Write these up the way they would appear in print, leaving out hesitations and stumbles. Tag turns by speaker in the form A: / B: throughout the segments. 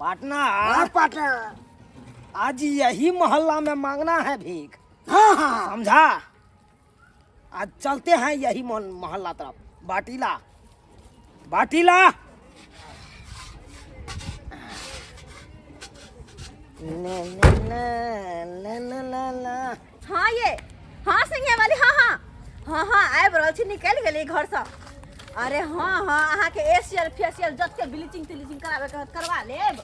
A: Partner.
B: हाँ partner.
A: आज यही मोहल्ला में मांगना है भीख।
B: हाँ हाँ,
A: समझा? आज चलते हैं यही मोहल्ला तरफ। बाटीला बाटीला। ने ने ने ने ने ने ने।
C: हाँ ये, हाँ सिंहे वाली, हाँ हाँ हाँ हाँ, आबि रहल छी, निकलि गेली घरसँ। अरे हाँ हाँ, अहाँके एशियल फेसियल जते ब्लीचिंग तिलीचिंग कराबैके होत करवा लेब।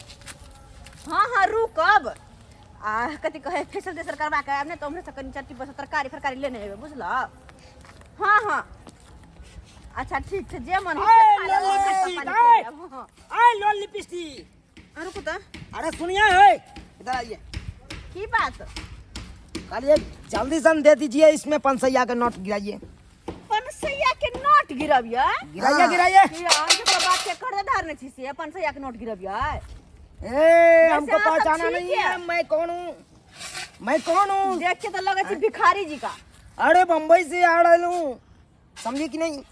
C: हाँ हाँ, रुकब आ कथी कहै, फेसियल तेसियल करवा के आयब ने तऽ उम्हरेसँ कनि चट्टी पर तरकारी फरकारी लेने अयबै, बुझलऽ? हाँ हाँ, अच्छा ठीक छै, जे मन होत से
A: ए,
C: खा लेब,
A: लोल
C: नाश्ता
A: लिपस्टिक,
C: पानी
A: ए।
C: करि लेब। हाँ
A: आए लोल लिपस्टिक।
C: आ, रुकू तऽ।
A: अरे सुनिए है, इधर आइए।
C: की बात?
A: कहलिए जल्दी से दे दीजिए, इसमें पंसैया का नोट गिराइए।
C: पनसैया के नोट गिरबियै?
A: गिराइए।
B: हाँ।
A: गिराइए।
C: कि अहाँके तो बात के कर्जदार नहि छी से पनसैया के नोट गिरबियै?
A: ए, हमको
C: वैसे अहाँ सब
A: पहचाना
C: ठीक
A: नहीं
C: है।
A: है? मैं कौन हूँ, मैं कौन हूँ?
C: देख के तऽ लगै छै भिखारी जी का।
A: अरे बम्बई से आ रहा हूँ, समझे कि नहीं?
C: ओ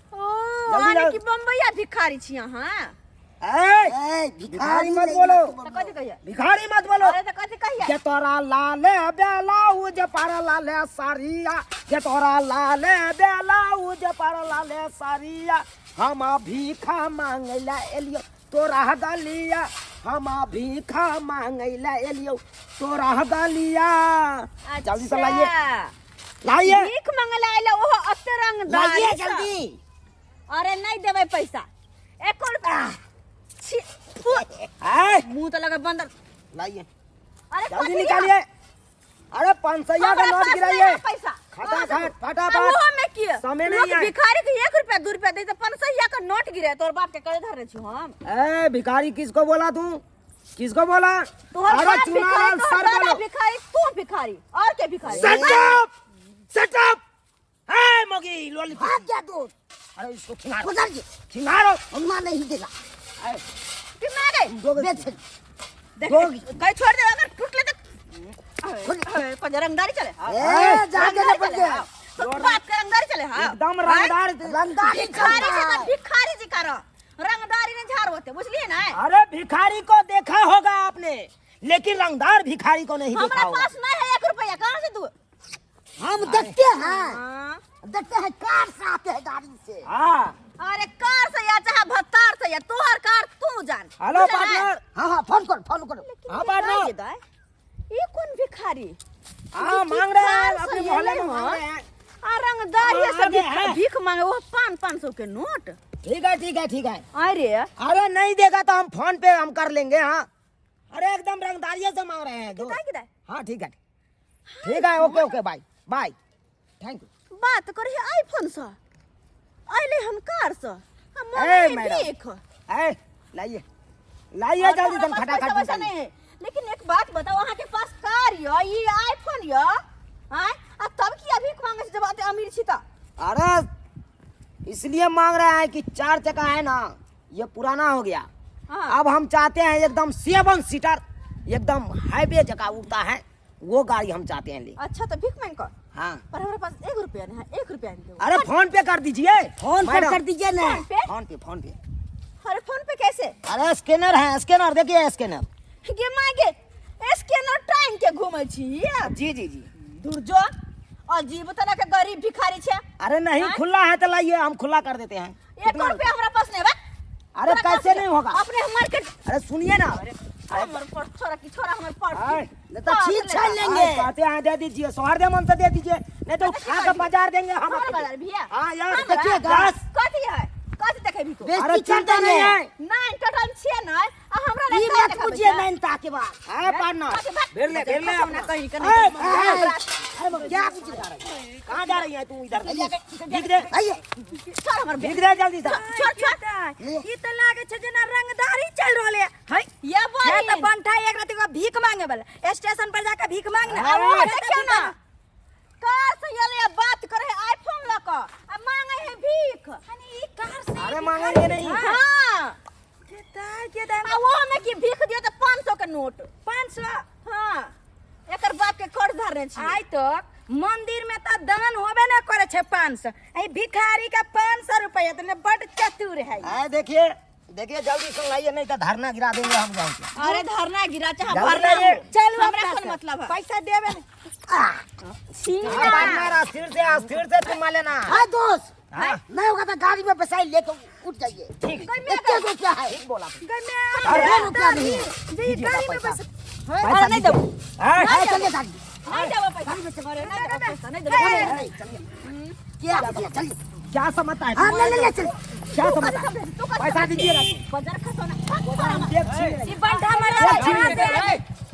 A: जल्दी
C: यानी
A: लाओ।
C: कि बम्बईया भिखारी छी अहाँ?
A: ए,
B: ए,
A: भिखारी मत
B: नहीं
A: बोलो।
C: तऽ कथी कहियै?
A: भिखारी मत बोलो।
C: अरे तऽ कथी कहियै?
A: जे तोरा लाल बेलाउज पर लाल सारिया, जे तोरा लाल बेलाउज पर लाल सारिया, हम भीखा मांगैला एलियो तोरा गलिया, हम भीखा मांगैला एलियो तोरा गलिया। जल्दी से लाइए।
C: अच्छा।
A: लाइए।
C: भीख मंगला आइले ओहो अते रंगदारी
B: लाइए
C: सँ।
B: जल्दी।
C: अरे नहीं देबै पैसा एको रुपया। छी, थू।
A: ए,
C: मुंह तो लगे बंदर।
A: लाइए।
C: अरे
A: जल्दी
C: कथी
A: निकालिए। अरे 500 का
C: हमरा
A: नोट
C: पास नहीं
A: गिराइए।
C: है पैसा।
A: खटाखट, फटाफट।
C: आ ओहो में की?
A: समय नहीं
C: लोग
A: है।
C: भिखारी के 1 रुपया 2 रुपया दे तो 500 का नोट गिरे, तोर बाप के करे धरने छी हम।
A: ए भिखारी किसको बोला तू? किसको बोला?
C: तोहर
A: अरे
C: बाप
A: चुनालाल
C: भिखारी, तोहर
A: सर
C: दादा
A: बोलो।
C: भिखारी, तू भिखारी और के भिखारी?
A: Shut up! Shut up! ए मोगी लोली।
B: भाग गया तू।
A: अरे इसको खिंगारो।
B: उधर जी।
A: खिंगारो।
B: अम्मा नहीं देगा।
A: ए,
C: कि मैं गई?
A: दो गई।
B: बेच।
C: देख,
A: दो
C: कहीं छोड़ दे अगर टूटले तो। अरे, पर रंगदारी चले। हाँ।
B: ए, जा के
C: रंगदारी
B: पड़
C: चले,
B: गया।
C: हाँ। तो बाप के रंगदारी चले, हाँ।
A: एकदम
C: हाँ?
A: रंगदार।
B: रंगदारी
C: भिखारी
B: चलता
C: से
B: है।
C: तो भिखारी जी का रंगदारी नहीं झाड़ होते, बुझलिए ना?
A: अरे भिखारी को देखा होगा आपने, लेकिन रंगदार भिखारी को नहीं देखा
C: हमारा
A: होगा।
C: पास नहीं है 1 रुपया, कहाँ से तू?
B: हम देखते हैं।
C: हाँ।
B: देखते हैं कार से आते हैं, गाड़ी से।
A: हाँ।
C: अरे कार से या चाहे भत्तार से या तोहर कार तू जान।
A: हेलो
C: बुझल है?
A: पार्टनर।
B: हाँ हाँ, फोन करो, फोन करो।
C: लेकिन
A: हाँ,
C: ये
A: पार्टनर।
C: का ये दाए? ये कौन भिखारी?
A: हाँ,
C: जे
A: मांग रहे हैं,
C: कार से
A: अपने
C: ये
A: मोहल्ले में
C: नहीं
A: मांग
C: हो।
A: रहे हैं।
C: आ रंगदारी
A: हाँ,
C: से
A: आगे है।
C: भीख मांगे वो 500 के नोट।
A: ठीक है, ठीक है, ठीक है।
C: अरे।
A: अरे नहीं देगा तो हम फोन पे हम कर लेंगे। हाँ, अरे एकदम रंगदारियों से मांग रहे हैं। दो।
C: कितना, कितना?
A: हाँ ठीक है, ठीक है, okay okay, bye bye, thank you.
C: बात करे है आईफोन से, अइले हम कार से, हम
A: ए,
C: मांगे
A: मैडम।
C: भीख।
A: ए, लाइए लाइए
C: और
A: जल्दी
C: हमरा
A: तुम
C: पास
A: खटाखट
C: पैसा वैसा
A: निकालिए।
C: नहीं है। लेकिन एक बात बताओ, अहाँ के पास कार यो, ई आईफोन यो, आय? आ तब किया भीख मांगे छी जब अते अमीर छी त?
A: अरे इसलिए मांग रहे हैं कि 4 चक्का है ना, ये पुराना हो गया।
C: हाँ।
A: अब हम चाहते हैं एकदम 7 सीटर, एकदम हाईवे जगह उड़ता है वो गाड़ी हम चाहते हैं ले।
C: अच्छा तो भीख मांग कर।
A: हाँ।
C: पर हमारे पास 1 रुपया नहीं है, 1 रुपया नहीं देबो।
A: अरे फोन पे कर दीजिए।
B: फोन पे
A: मैडम।
B: कर दीजिए ना।
C: फोन पे?
A: फोन पे, फोन पे।
C: अरे फोन पे कैसे?
A: अरे स्कैनर है, स्कैनर देखिए, स्कैनर।
C: गे मांगे स्कैनर टांग के घूमै छी।
A: जी जी जी।
C: दुर्जो अजीब तरह के गरीब भिखारी छे।
A: अरे नहीं
C: हाँ?
A: खुला है तो लाइए, हम खुला कर देते हैं।
C: 1
A: कितना
C: रुपया हमरा पास नहीं बा।
A: अरे
C: तोरा
A: कैसे
C: कहाँ से?
A: नहीं होगा?
C: अपने मार्केट।
A: अरे सुनिए ना।
C: अरे हमर पर छोरा की छोरा हमर पर।
A: आए।
B: नहीं तो छीन छान लेंगे।
A: आए, कहते हैं दे दीजिए, सौहार्द मन से दे दीजिए, नहीं तो उठा के बाजार देंगे हम।
C: हमारे बाजार भैया।
A: हाँ, यार,
C: हमरा?
A: देखिए, यस।
C: कथी है? कथी देखे भी को?
B: बेइज्जती
A: अरे चिंता
B: कर
A: नहीं
B: देंगे।
A: है।
C: नाइन टोटल छिए ना, आ हमरा
B: ई
C: लगता है
B: मत
C: देखबै
B: पूछिए
C: छै।
B: नाइन ता के बाद।
A: आए, पार्टनर।
C: कथी बात?
A: भेड़ ले, भेड़ ले
C: कसम
A: अपना।
C: ना कहीं के
A: आए,
C: नहीं।
A: आए,
C: हमरा-
A: अरे, क्या पूछ रहा है? कहाँ जा रही है तू इधर? भीग दे।
B: आइए।
C: छोड़ हमर
A: भीग दे जल्दी से।
C: छोड़, छोड़।
D: ई त लागे छै जेना रंगदारी चल रहल है।
C: है, ये
D: है त
C: बहिन।
D: बंठा एक राति को भीख मांगे वाला, स्टेशन पर जाके भीख मांगना।
C: आ वो
D: है त
C: देखियौ ना,
D: भीख
C: कार से एलै आ बात करे है आईफोन लऽ कऽ आ मांगे है भीख।
D: मांगे। ई कार से
A: अरे
D: भिखारी
A: मांगेंगे नहीं।
C: हाँ।
D: के तार के दाम।
C: आ वो में की भीख दियो त 500 के नोट।
D: 500?
C: हाँ, एकर बाप के कर्ज धरने छी।
D: आइ तक मंदिर में त दान होबे ना करे छै 500, ए भिखारी का 500 रुपया त ने बड चतुर है।
A: आए देखिए, देखिए जल्दी सुन लाइए, नहीं तो धरना गिरा देंगे हम गाँव के।
C: अरे धरना गिरा चाहे
A: जल्दी
C: भरना
A: लाइए।
C: हो।
D: चलू
C: हमरा
D: अपना
C: कोन
D: से।
C: मतलब है?
D: पैसा देबे नहीं।
A: हाँ, पार्टनर अस्थिर से, अस्थिर से चुम्मा लेना।
B: हाय दोस्त,
A: हाँ।
B: नहीं होगा तो गाड़ी में पैसा लेके उठ जाइए।
A: ठीक।
B: इतने रुपया है।
A: ठीक बोला।
B: अरे रुपया नहीं है।
D: जे गाड़ी में
A: पैसा।
D: पैसा
A: पैसा
C: अरे नहीं देबो।
A: हाँ,
B: हाँ, चलिए गाड़ी।
C: नहीं देबो पैसा। अरे नहीं देबो पैसा, नहीं देबो।
B: चलिए। क्या चलिए चलिए।
A: क्या समझता है?
B: हाँ ले ले ले चल।
A: क्या समझता है?
C: तू कथी
A: पैसा दीजिए ना।
C: बाजार खसोना।
A: देख छीन लेंगे।
D: ई बंठा मरल
A: छीन
D: छै।
A: लेंगे।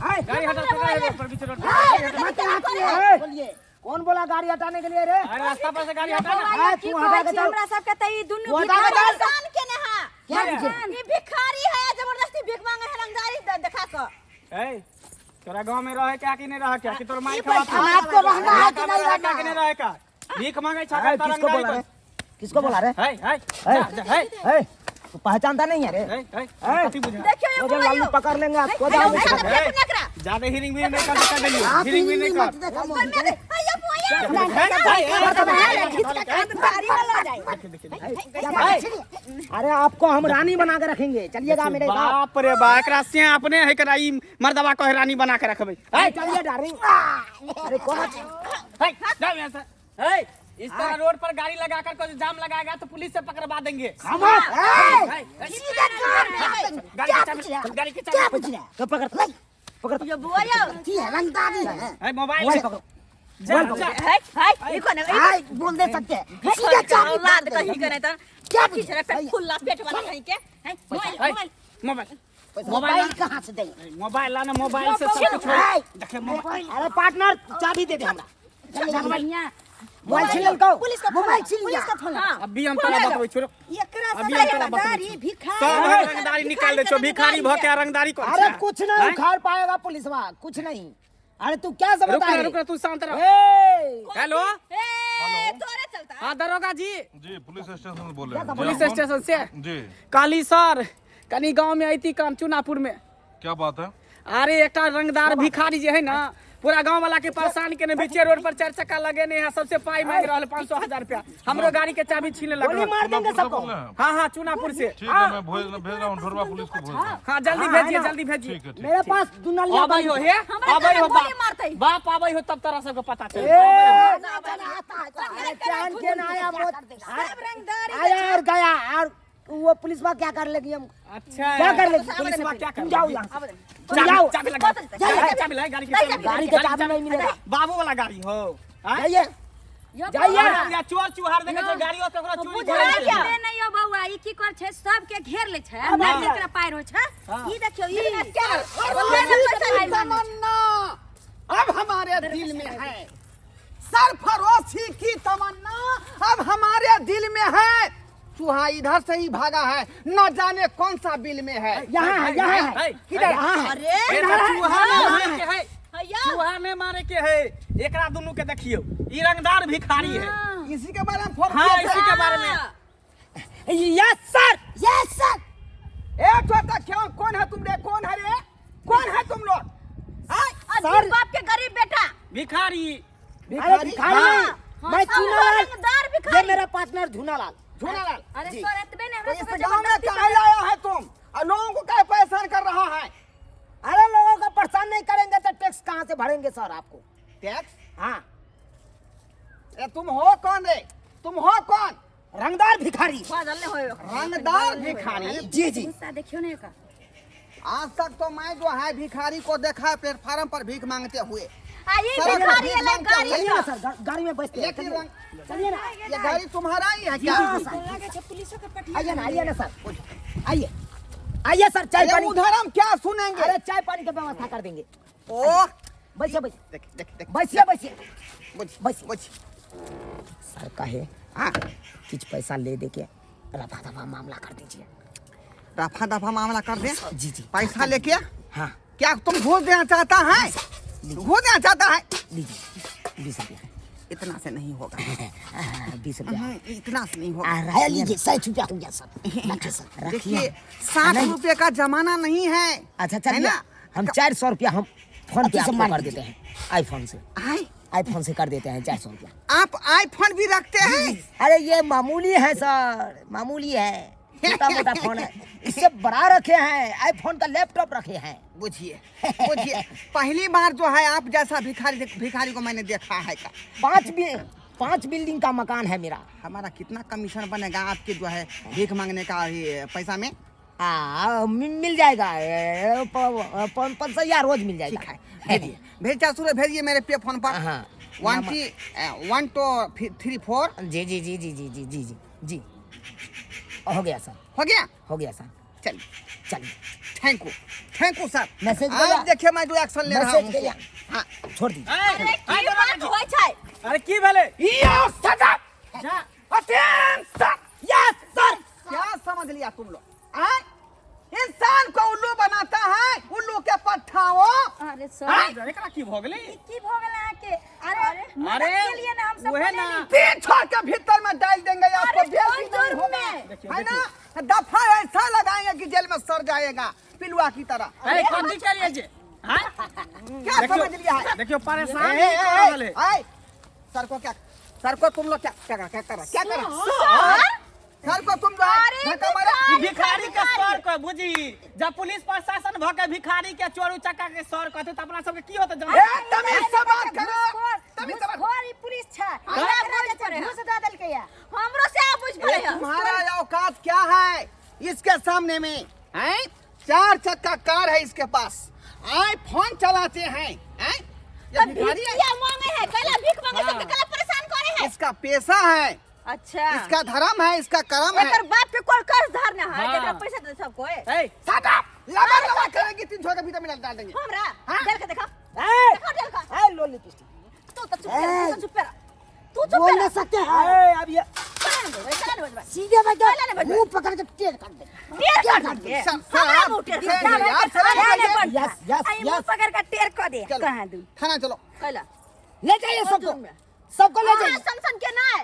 A: हाय,
E: गाड़ी हटा तो गाड़ी पर बीच रोड पर।
B: मत हाथ में
A: ए,
B: बोलिए।
A: कौन बोला गाड़ी हटाने के लिए रे?
E: अरे रास्ता पर से गाड़ी हटा ना।
A: हाय,
D: की
A: तू हटा
D: कहै
A: के
D: छी
A: चल।
D: हमरा सबके त ई दुनू
A: तू हटा के
D: भिखारी
A: चल।
C: परेशान केने हा।
B: क्या बुझे?
C: ई भिखारी है, जबरदस्ती भीख मांगे है रंगदारी देखा क।
E: ए, तोरा गांव में रहे क्या कि नहीं रहे क्या कि तोर माई
C: ई
E: खवा
C: बैठा
B: आपको रहना है कि
E: गांव में
B: नहीं
E: रहे क्या
B: रहना
E: कि नहीं
B: है?
E: रहे का? भीख मांगे छा
A: हाय, किसको बोला रे? किसको बोला रे?
E: है है जा जा है
A: ए, तू पहचानता नहीं है रे?
E: है है
A: ए,
E: कथी बुझा
C: देखियो ये
A: वो जो
C: बोला
A: लालू
C: यो।
A: पकड़ लेंगे आपको।
C: अरे
A: जाओ।
C: उठा के फेंकू ना एकरा।
E: ज्यादा हिरिंग भी नहीं कर कर देलियो,
B: आप
E: हिरिंग भी नहीं
B: हिंदी
E: कर।
B: मत देखो
C: कोई मेरे अयो बोया।
D: भिखारी वाला जाए।
A: अरे आपको हम रानी बना के रखेंगे, चलिएगा मेरे साथ।
E: बाप रे बा, एकरा से अपने है एकरा ई मर्दवा कहे रानी बना के रखबै।
A: ए, चलिए डार्लिंग। अरे कौन?
E: है, जाओ यहाँ से। है, इस तरह रोड पर गाड़ी लगा कर कोई जाम लगाएगा तो पुलिस से पकड़वा देंगे।
A: खामोश।
E: है, है,
B: सीधा कार में
E: गाड़ी
B: क्या
E: के
B: पूछ रहा
E: चाबी, गाड़ी के
B: क्या
E: चाबी।
B: पूछ रहा
A: तो पकड़, पकड़।
C: यो बोया।
B: जी है रंगदारी है।
E: है, मोबाइल
A: मोबाइल
E: से।
A: पकड़ो।
E: जा, जा।
C: है है ई कोने
B: हाय बोल दे सकते हैं। सीधा चाबी
C: औलाद कहीं के नहीं त।
B: क्या
C: की छे पेट फुल्ला पेट वाला कहीं के। है मोबाइल
E: है,
C: मोबाइल।
E: मोबाइल
B: मोबाइल कहाँ से देंगे?
E: मोबाइल लाना, मोबाइल से सब कुछ
B: हाय,
E: देखे मोबाइल।
A: अरे पार्टनर चाबी दे दे हमरा।
D: बढ़िया।
A: मोबाइल छीन लेलकौ।
D: पुलिस का
B: मोबाइल छीन
D: पुलिस
B: लिया।
D: का फोन
C: हां
E: अभी हम तोरा बतबै छोड़ो।
D: एकरा
E: अभी
D: सब
E: हम तोरा बतबै
D: रंगदारी
E: छी।
D: भिखारी
E: सब रंगदारी निकाल दे छो, भिखारी भ के रंगदारी कर।
A: अरे कुछ नहीं उखाड़ पाएगा पुलिसवा, कुछ नहीं। अरे तू क्या
E: रुक
A: समझता
E: ना,
A: है?
E: रुक ना, तू शांत रह।
A: ए,
E: हेलो,
C: ए तोरे चलता।
E: हाँ दरोगा जी,
F: जी पुलिस स्टेशन से बोल रहे हैं।
E: पुलिस
F: जी, आप
E: स्टेशन से।
F: कौन? जी
E: काली सर, कनी गांव में अयती काम चुनापुर में।
F: क्या बात है?
E: अरे एकटा रंगदार भिखारी जे है ना, पूरा गांव वाला के परेशान केने, बीचे रोड पर चार चक्का लगेने है, सबसे पाई मांग रहल 500,000 रुपया। हमरो गाड़ी के चाबी छीन लेलक।
A: गोली मार देंगे
F: चुनापुर से
A: सबको।
F: बोल रहे हैं?
E: हाँ हाँ चुनापुर से।
F: ठीक है, मैं भेज भेज रहा हूँ, ढोरवा पुलिस को भेज रहा हूँ।
E: हाँ जल्दी
A: हाँ,
E: भेजिए,
A: है ना।
E: जल्दी भेजिए।
F: ठीक है, ठीक।
A: मेरे पास दुनलिया
E: आबै हो हे,
C: हमरा
E: आबै हो
C: गोली
E: बाप,
C: मारतै।
E: बाप आबै हो तब तोरा सबके पता चले।
A: ए, अरे चांद के ना आया मौत
D: सब रंगदारी
A: आया और गया, और वो पुलिसवा क्या कर लेगी हम?
E: अच्छा
A: क्या कर लेगी?
E: पुलिसवा क्या कर
A: तुम जाओ यहाँ से। तुम
E: चाबी
A: जाओ।
E: चाबी लगा, गाड़ी के चाबी लगा, गाड़ी के चाबी,
A: गाड़ी के चाबी नहीं मिलेगा।
E: बाबू वाला गाड़ी हो। आँय?
A: जाइए जाइए।
E: या चोर चुहार देखे छै गाड़ियो से ओकरा चोरी
D: बुझाइ
E: करै छै।
D: के नहीं हो बौआ, ई की कर छै, सबके घेर ले छै, नहि एकरा पार होइ छै। ई देखियौ ई
G: तमन्ना अब हमारे दिल में है, सरफरोशी की तमन्ना अब हमारे दिल में है। चूहा इधर से ही भागा है, न जाने कौन सा बिल में है।
A: यहाँ है, यहाँ है,
E: है,
A: किधर? यहाँ है।
C: अरे
E: एकरा चूहा ने मारे के है,
C: हैया
E: चूहा ने मारे के है। एकरा दुनू के देखियौ, ई रंगदार भिखारी है।
G: इसी के बारे में फोन
E: हाँ
G: किए थे।
E: इसी के बारे में।
A: Yes sir,
B: yes sir.
G: ए छोटा क्यों कौन है तुम रे? कौन है रे? कौन है तुम लोग?
C: अजीब बाप के गरीब बेटा
E: भिखारी।
A: अरे भिखारी नहीं, मैं चूनालाल,
C: रंगदार
A: ये
C: भिखारी।
A: मेरा पार्टनर झूनालाल।
G: झूनालाल
D: अरे सर एतबे ने
G: तो
D: हमरा
G: इस
D: सबके
G: गांव में
D: जबरदस्ती
G: काहे लाया है तुम और लोगों को काहे परेशान कर रहा है?
A: अरे लोगों को परेशान नहीं करेंगे तो टैक्स कहाँ से भरेंगे सर आपको?
G: टैक्स?
A: हाँ।
G: ए तुम हो कौन रे? तुम हो कौन?
A: रंगदार भिखारी।
C: बादल ने होय
G: रंगदार भिखारी।
A: जी जी।
D: गुस्सा देखियौ ने एकर।
G: आज तक तो मैं जो है भिखारी को देखा है प्लेटफार्म पर भीख मांगते हुए।
C: आ ये
G: सर,
C: भिखारी
G: भीख
C: एलै
G: मांगते
C: गाड़ी
A: चलिए ना
C: से।
A: सर, गाड़ी में बैठते हैं।
G: लेकिन
A: चलिए
G: रंग-
A: चलिए ना।
G: ये गाड़ी तुम्हारा ही है क्या?
A: हाँ, सर।
D: लागे छै पुलिसो के पटिया।
A: आइए ना, आइए ना सर, आइए आइए सर, चाय
G: अरे
A: पानी।
G: उधर हम क्या सुनेंगे?
A: अरे चाय पानी की व्यवस्था कर देंगे।
G: ओ
A: बैठिए बैठिए
G: देख देख देख,
A: बैठिए बैठिए
G: बुझ
A: बैठिए।
G: बुझ।
A: सर कहे
G: हाँ
A: कुछ पैसा ले दे के रफा दफा मामला कर दीजिए।
G: रफा दफा मामला कर दे?
A: जी जी।
G: पैसा लेके?
A: हाँ।
G: क्या तुम घूस देना चाहता है? घूस देना चाहता है?
A: लीजिए 20 रुपया।
G: इतना से नहीं होगा।
A: 20 रुपया।
G: इतना से नहीं होगा।
B: है लीजिए, 100 रुपया हो गया सर। रखिए सर, रखिए।
G: देखिए 60
A: नहीं।
G: रुपये का जमाना नहीं है।
A: अच्छा
G: है
A: चलिए
G: ना?
A: हम 400 रुपया हम फोन पे
B: अति
A: आपको
B: सम्मान
A: कर देते हैं, आईफोन से।
G: आए?
A: आईफोन से कर देते हैं 400 रुपया।
G: आप आईफोन भी रखते हैं?
A: अरे ये मामूली है सर, मामूली है। छोटा मोटा फोन है, इससे बड़ा रखे हैं, आईफोन का लैपटॉप रखे हैं।
G: बुझिए बुझिए, पहली बार जो है आप जैसा भिखारी भिखारी को मैंने देखा है का।
A: 5 बिल्डिंग का मकान है मेरा।
G: हमारा कितना कमीशन बनेगा आपके जो है भीख मांगने का ये पैसा में?
A: मिल जाएगा, 500 रोज मिल जाएगा।
G: ठीक है, भेजिए, भेज चार भेजिए मेरे पे फोन पर।
A: हाँ।
G: 1 1 2 3 4।
A: जी जी जी जी जी जी जी जी जी, हो गया सर।
G: हो गया?
A: हो गया सर।
G: चलिए
A: चलिए।
G: Thank you, thank you sir.
A: Message
G: आप
A: गया।
G: देखिए मैं जो एक्शन ले रहा
A: मैसेज
G: हूँ।
A: गया।
G: हाँ।
A: छोड़ दीजिए।
C: अरे की बात होय छै?
E: अरे की भेलै?
A: यो सदा अटेंशन। Yes sir.
G: क्या समझ लिया तुम लोग? आय? इंसान को उल्लू बनाता है, उल्लू के पट्ठाओ।
D: अरे सर,
E: एकरा की भऽ गेलै?
D: की भऽ गेल अहाँके? अरे मदद
E: अरे,
D: के लिए ना हम सब
E: उहे ना।
D: बोलेली।
G: 3 छोड़ के भीतर में डाल देंगे आपको,
C: अरे,
G: बेल
C: कौन
G: भी नहीं
C: जुर्म
G: होगा।
C: में?
E: देखियो,
G: है ना, दफा ऐसा लगाएंगे कि जेल में सड़ जाएगा पिलुआ की तरह।
E: अरे कथी करिए जे? हाँ?
G: क्या समझ लिया है?
E: देखियो परेशान
G: ए, ए,
E: ही कऽ रहल
G: ए,
E: है।
G: ए, सर को क्या, सर को तुम लोग क्या क्या क्या कर क्या कर सर को तुम जो है
C: अरे,
G: धक्का मारा।
E: ई भिखारी के सर को बुझी, जब पुलिस प्रशासन भ के भिखारी के चोर उचक्का के सर कहते त अपना सबके की होते?
G: ए, तमीज से बात करो, तमीज से बात।
D: घूसखोर ई पुलिस छै।
C: हमरा
D: एकरा
C: बुझ
D: जे छै
C: पड़े है।
D: घूस दऽ देलकै या।
C: हमरो से आप बुझ पड़े
G: ये
C: है।
G: तुम्हारा औकात क्या है इसके सामने में? हैं? 4 चक्का कार है इसके पास, आईफोन चलाते हैं, हैं? ये
C: तब
G: भिखारी है।
C: भिखिया मांगे है, कैला भीख मांगे, सबके कैला परेशान करे है।
G: इसका पैसा है,
C: अच्छा,
G: इसका धर्म है, इसका कर्म है।
C: एकर बाप के कोई कर्ज धारना है?
E: हाँ।
C: जेकरा पैसा दे सब कोई।
E: ए,
G: सादा लगा लगा करेंगे, 3 छोड़ के भीतर में डाल देंगे।
C: हमरा
G: हाँ?
C: डर के देखा,
A: ए,
C: देखा डर का।
A: ए, लोली पिस्टी।
C: तू तो चुप रह, तू तो चुप रह, तू चुप
B: बोल
C: रह।
B: नहीं सकते हैं।
A: ए, अब ये
C: चला ना बोल, चला ना बोल।
B: सीधे
C: चला ना
B: बैठो,
C: बोल।
B: मुंह पकड़ के टेढ़ कर दे।
C: टेढ़ कर दे।
G: सर, सर,
C: हमरा
G: आप
C: मुंह टेढ़
G: सर,
C: कर दे।
G: यार, सर,
D: अरे,
G: सर,
D: अरे,
A: यस, यस,
D: आई मुंह
A: यस।
D: पकड़ के टेढ़ कर दे।
G: चलो।
D: कहाँ दू?
G: थाना चलो।
C: कैला
A: ले जाइए
C: कौन
A: सबको,
C: जुर्म है?
A: सबको ले
C: अहाँ
A: जाइए।
C: सन के ना है,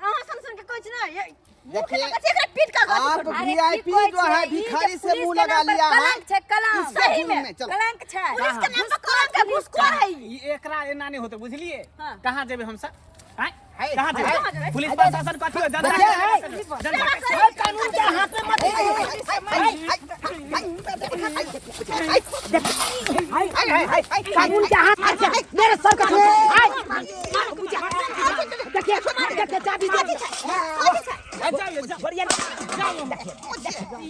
C: अहाँ सन के कुछ ना ये मुंह के
G: देखिए,
C: लगा छै, एकरा पीट का गाड़ी
G: आप
C: छोड़।
D: अरे,
G: वीआईपी
D: की कहै
G: जो है
D: छै? ई जे
G: भिखारी से
D: पुलिस
G: मुंह
D: के
G: लगा
D: नाम पर
G: लिया है।
D: कलंक छै, कलंक।
G: इससे
C: सही
G: जुर्म
C: में।
G: में, चलो।
D: कलंक छै।
C: पुलिस के नाम पर कलंक है, घूसखोर है ई।
E: ई एकरा एना नहीं होते बुझलिए।
C: हाँ।
E: कहाँ जेबै हम सब? आँय?
G: है,
E: कहाँ
G: है,
E: जेबै?
C: है।
E: पुलिस प्रशासन कथी हो? जनता
A: देखिए,
E: के
A: है।
E: जनता के
A: ए, कानून के हाथ में मत दीजिए। कानून के हाथ में मेरे सर का देखिए, देखिए, चाबी दे।
E: जाओ, जाओ।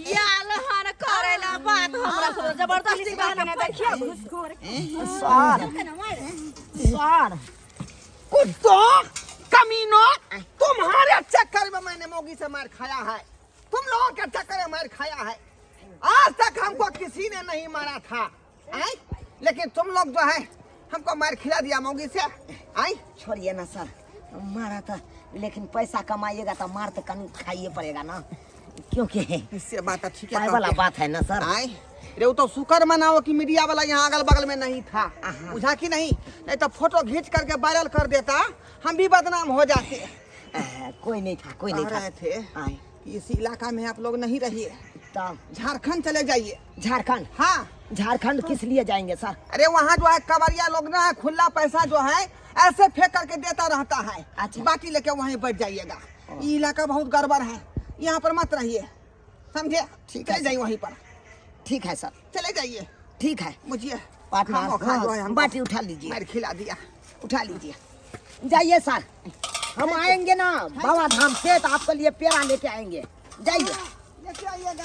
C: या लहर करेला बात हमरा से जबरदस्ती कहना देखिए।
D: घूसखोर।
A: सर, सर,
G: कुत्तो कमीनो, तुम्हारे चक्कर में मैंने मोगी से मार खाया है, तुम लोगों के चक्कर में मार खाया है। आज तक हमको किसी ने नहीं मारा था, आय? लेकिन तुम लोग जो है हमको मार खिला दिया मोगी से, आय?
A: छोड़िए ना सर, मारा था लेकिन पैसा कमाइएगा तो मार तो कहीं खाइए पड़ेगा ना, क्योंकि
G: इससे बात ठीक है,
A: पाए वाला बात है ना सर।
G: आय रे, वो तो शुक्र मनाओ कि मीडिया वाला यहाँ अगल बगल में नहीं था, बुझा कि नहीं, नहीं तो फोटो खींच करके वायरल कर देता, हम भी बदनाम हो जाते।
A: कोई नहीं था, कोई नहीं
G: कह
A: था।
G: रहे थे
A: आय।
G: कि इस इलाका में आप लोग नहीं रहिए,
A: तब
G: झारखंड चले जाइए।
A: झारखंड?
G: हाँ।
A: झारखंड किस लिए जाएंगे सर?
G: अरे वहाँ जो है कवरिया लोग ना है, खुला पैसा जो है ऐसे फेंक करके देता रहता है।
A: अच्छा।
G: बाकी लेके वहीं बैठ जाइएगा। ये इलाका बहुत गड़बड़ है, यहाँ पर मत रहिए, समझे?
A: ठीक है
G: चले जाइए वहीं पर।
A: ठीक है सर,
G: चले जाइए।
A: ठीक है।
G: मुझे
A: पार्टनर,
G: खामोखा जो है
A: हाँ,
G: हमको
A: बाटी उठा लीजिए।
G: मार खिला दिया।
A: उठा लीजिए, जाइए सर। हम आएंगे ना बाबा धाम से तो आपके लिए पेड़ा लेके आएंगे, जाइए।
G: लेके आइएगा,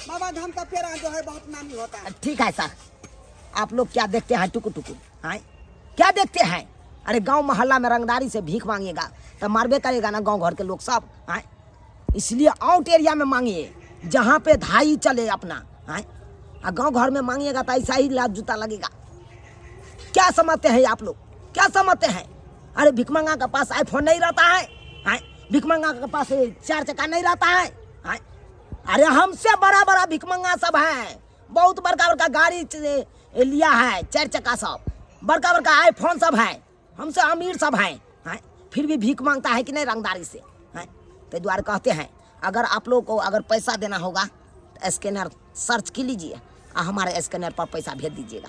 G: बाबा धाम का पेड़ा जो है बहुत नामी होता है।
A: ठीक है सर। आप लोग क्या देखते हैं टुकु टुकु? हाँ, क्या देखते हैं? अरे गांव मोहल्ला में रंगदारी से भीख मांगिएगा तो मारबे करेगा ना गांव घर के लोग सब। हाँ, इसलिए आउट एरिया में मांगिए जहाँ पे धाई चले अपना। हाँ, और गाँव घर में मांगिएगा तो ऐसा ही लात जूता लगेगा। क्या समझते हैं आप लोग, क्या समझते हैं? अरे भिखमंगा के पास आईफोन नहीं रहता है, हाँ? भिखमंगा के पास 4 चक्का नहीं रहता है, हाँ? अरे हमसे बड़ा बड़ा भिखमंगा सब है, बहुत बड़का बड़का गाड़ी लिया है, 4 चक्का सब, बड़का बड़का आईफोन सब है, हमसे अमीर सब हैं, हाँ? फिर भी भीख मांगता है कि नहीं रंगदारी से, हाँ? तो द्वार कहते हैं अगर आप लोगों को अगर पैसा देना होगा तो स्कैनर सर्च की लीजिए और हमारे स्कैनर पर पैसा भेज दीजिएगा।